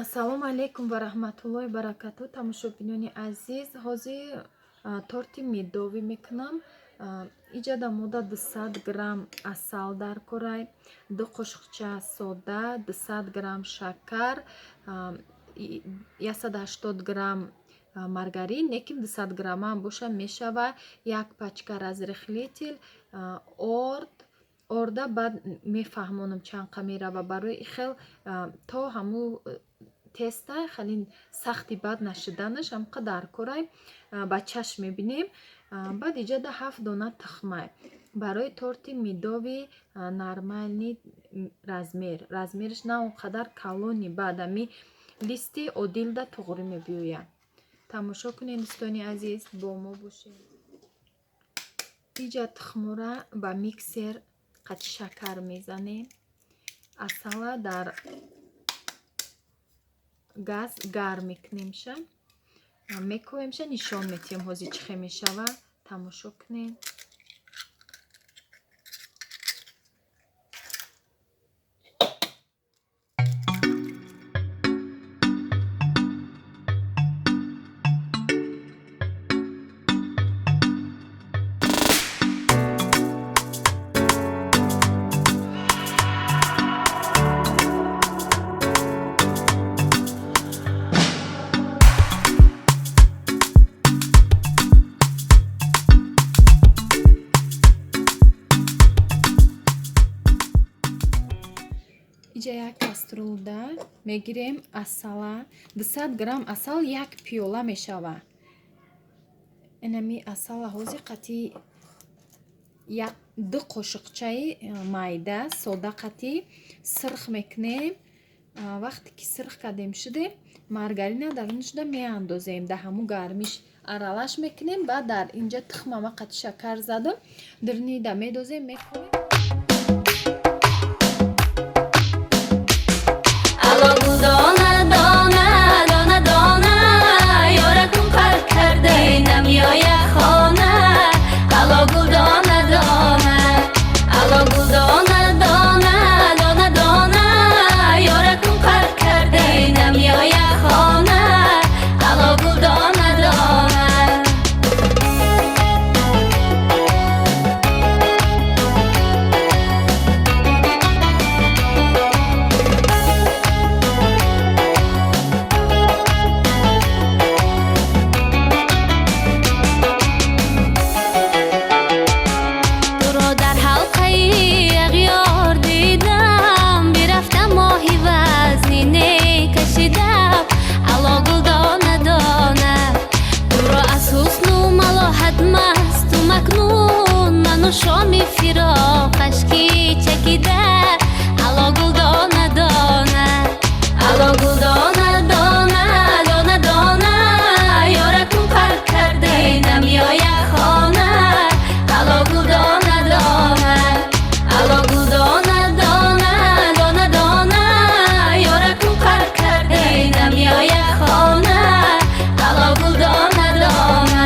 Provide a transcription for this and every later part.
Ассалому алайкум ва раҳматуллоҳи баракатуҳ. Тамошобинони азиз, ҳозир торти медовӣ мекунам. Иҷада мода 200 грамм асал даркорай, 2 қошуқча сода, 200 грамм шакар, 180 грамм маргарин, лекин 200 граммам боша мешава, як пачка разрыхлитель, орд. Орда баъд мефаҳмонам чанд қа мерава. Барои хел то ҳамун теста хеле сахти бад нашиданаш ҳамқа даркорай, ба чашм мебинем. Баъд иҷада 7 дона тухмай. Барои торти медовый нормальный размер, размераш на он қадар калони, баъд ами листи одилда туғрӣ мебиёяд. Тамошо кунед, дӯстони азиз, бо мо бошед. Иҷа тухмора ба миксер қати шакар мезанем. Асала дар газ гарм мекунемша, мекоҳемша, нишон метиҳем ҳозир чӣ хел мешава. Тамошо кунед. Иҷа як кастрюлда мегирем асала, 200 грамм асал як пиёла мешава. Инами асала ҳозир қати 2 қошуқчаи майда сода қати сирх мекунем. Вақте ки сирх кардем шудем, маргарина дарунашда меандозем, дар ҳамун гармиш аралаш мекунем. Баъд дар инҷа тухмама қати шакар задам, дирнида медозем, мекунем. Ало гул дона дона дона дона, ёракун қарқ кардай намеояд хона. Ало гул дона дона, ало гул дона дона дона дона, ёракун қарқ кардай намеояд хона. Ало гул дона дона. Туро дар ҳалқаи ағёр дидам, бирафтам моҳи вазнине кашидам. Ало гул дона дона, туро аз ҳусну малоҳат масту макнун, ману шоми фироқ ашки чакида. Ало гул дона дона, ало гул дона дона дона дона, ёракун қарқ кардай намеояд хона. Ало гул дона дона, ало гул дона дона дона дона, ёракун қарқ кардай намеояд хона. Ало гул дона дона.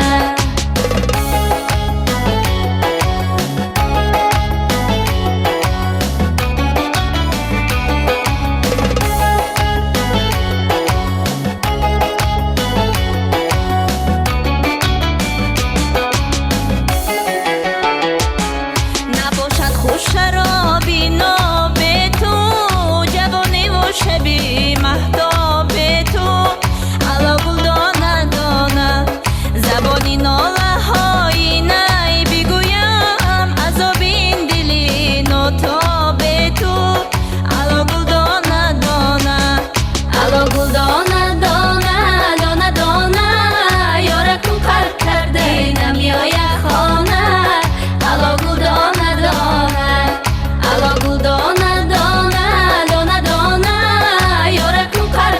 Набошад хуш шароби ноби ту, ҷавониву шаби маҳтоби ту. Ало гул дона дона, забони нолаҳои най бигӯям, азоби ин дили нотоби ту. Ало гул дона дона, ало гул дона дона дона дона, ёракун қарқ кардай намеояд хона. Ало гул дона дона, ало гул дона дона дона дона, ёракун қарқ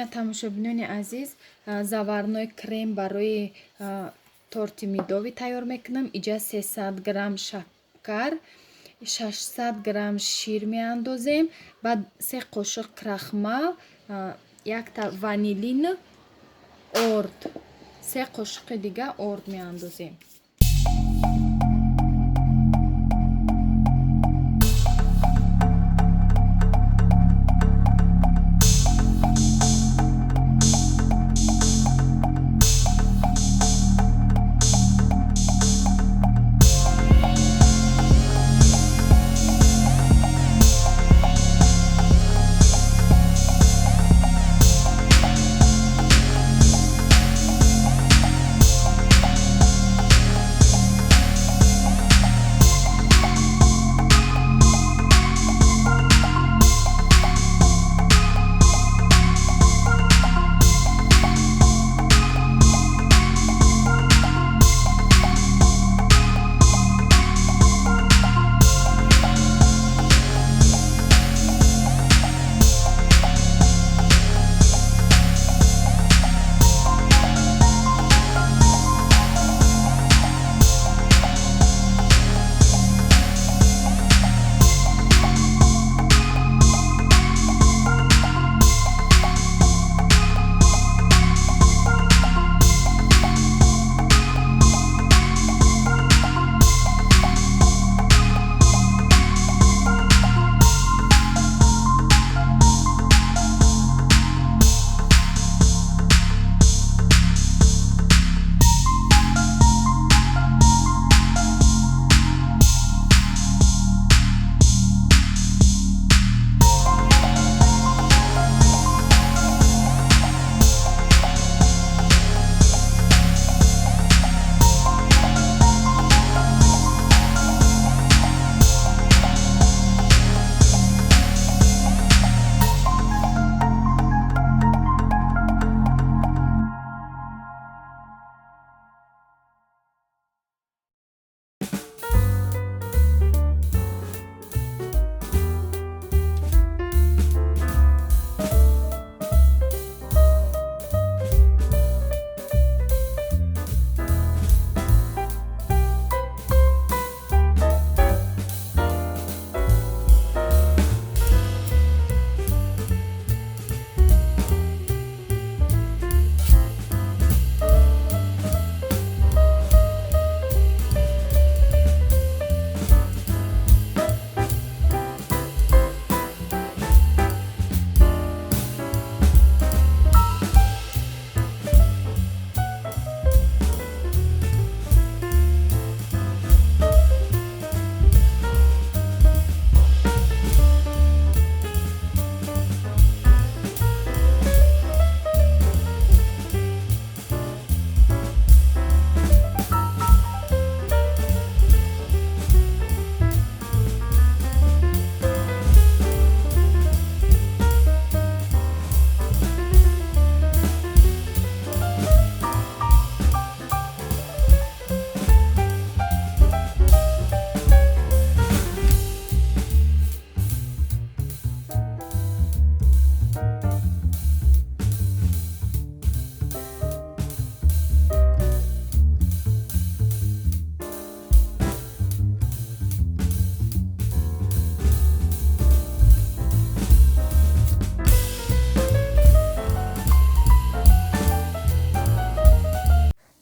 Ина, тамошобинони азиз, заварной крем барои торти медовый тайёр мекунам. Иҷа 300 грамм шакар, 600 грамм шир меандозем, баъд се қошиқ крахмал, якта ванилин, орд, се қошиқи дига орд меандозем.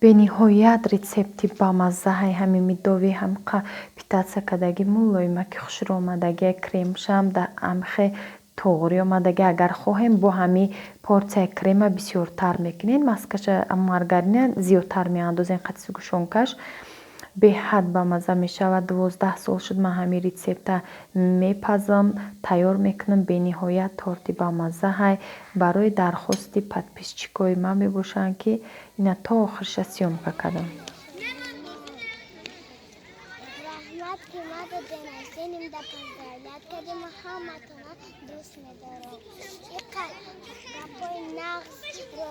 Бениҳоят рецепти бамаззаҳай ҳами медовый, ҳамқа питаться кардагӣ, мулоимаки хушрӯ омадагӣ, кремшам амхе тоғрӣ омадагӣ. Агар хоҳем, бо ҳами порсияи крема бисёртар мекунем, маскаша, маргарина зиёдтар меандозем қати сгущёнкаш, беҳад бамазза мешавад. 12 сол шуд, ман ҳамин рецепта мепазам, тайёр мекунам. Бениҳоят торти бамаззаҳай. Барои дархости подписчикои ман мебошанд, ки ина то охирша съёмка кардам. Раҳмат, ки маро день рождениямда поздравлять кардем. Ҳаматона дӯст медорам. Иқа гапои нағзро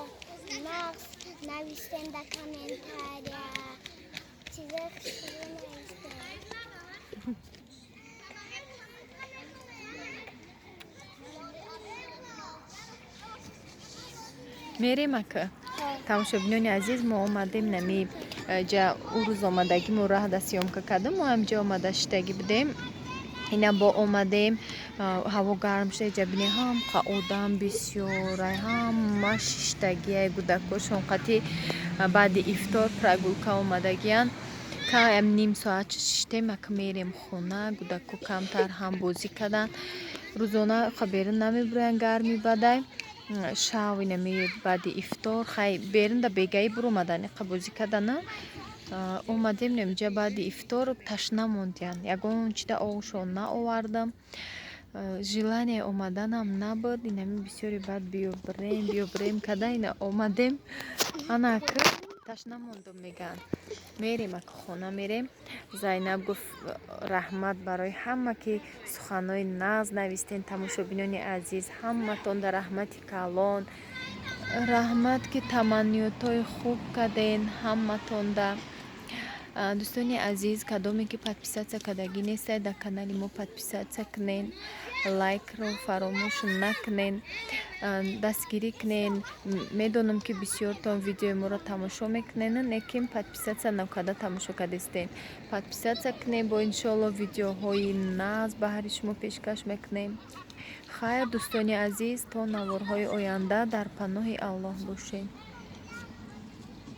нағз навистем дар комментария, чизои хушрӯ навистем. Мерем, ака. Тамошобинони азиз, мо омадем нами ҷа. Ӯ рӯз омадагӣ мо раҳда съёмка кардем, мо ҳамҷа омада шиштагӣ будем. Ина бо омадем, ҳаво гарм шуда, ҷа бинем, ҳамқа одам бисёрай, ҳама шиштагиай, гудакошон қати баъди ифтор прогулка омадагиянд. Кам ним соат шиштем, ака, мерем хона. Гудако камтар ҳам бозӣ карданд. Рӯзона берун намебуроянд, гарми бадай. Шав инами баъди ифтор хай берун да бегаӣ буромадан, иқа бозӣ кардана. Омадем немиҷа баъди ифтор, ташна мондиянд. Ягон чида оғшон наовардам, желание омаданам набуд. Инами бисёри баъд биё бирем, биё бирем када, ина омадем. Ана, ака, ташна мондум мегӯянд. Мерем, ака, хона мерем. Зайнаб гуфт: «Раҳмат барои ҳама, ки суханҳои нағз навистен». Тамошобинони азиз, ҳаматон дар раҳмати калон, раҳмат, ки таманниётҳои хуб карден ҳаматонда. Дӯстони азиз, кадоме ки подписаться кардагӣ нестед, дар канали мо подписаться кунен, лайкро фаромӯш накунен, дастгирӣ кунен. Медонам, ки бисёртон видеои моро тамошо мекунен, лекин подписаться накарда тамошо кардистен. Подписаться кунен, бо иншоалло видеоҳои нағз баҳри шумо пешкаш мекунем. Хайр, дӯстони азиз, то наворҳои оянда дар паноҳи Аллоҳ бошед.